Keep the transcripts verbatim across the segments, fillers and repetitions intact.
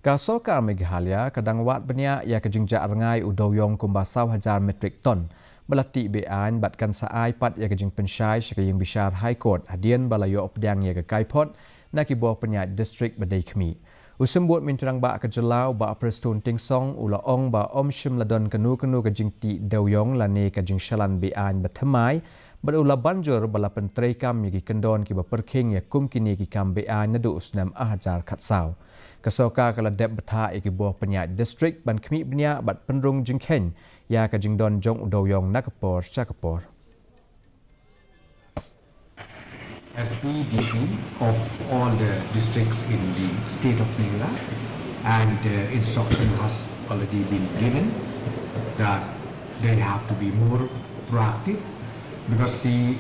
Ka Sorkar Meghalaya ka dang wad bniah ïa ka jingjah rngai u dewiong kumba saw hajar metric ton ba la tih be-aiñ bad kan sa ai pat ïa ka jingpynshai sha ka Ïingbishar High Court hadien ba la ïoh pdiang ïa ka kaiphod na ki bor pynïaid district ba dei khmih. U Symbud Myntri Rangbah ka jylla u Bah Prestone Tynsong u la ong ba ym shym la don kano kano ka jingtih dewiong lane ka jingshalan be-aiñ ba thymmai, bad u la ban jur ba la pyntreikam ïa ki kyndon kiba pyrkhing ïa kum kine ki kam be-aiñ naduh u snem ar hajar khatsaw. Ka sorkar ka la dep bthah ïa ki bor pynïaid district ban khmih bniah bad pynrung jingkheiñ ïa ka jingdon jong u dewiong na ka por sha ka por. S P D C of all the districts in the state of Meghalaya, and uh, instruction has already been given that they have to be more proactive, because see,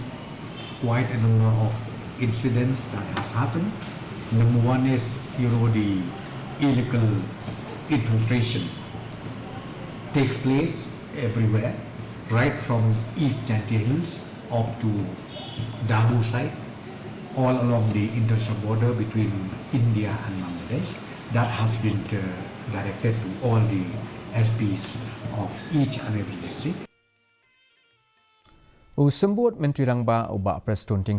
quite a number of incidents that has happened. Number one is, you know, the illegal infiltration takes place everywhere, right from East Jaintia Hills up to Dahu side, all along the international border between India and Bangladesh. That has been uh, directed to all the S Ps of each and every district. U Symbud Myntri Rangbah u Bah Prestone Tynsong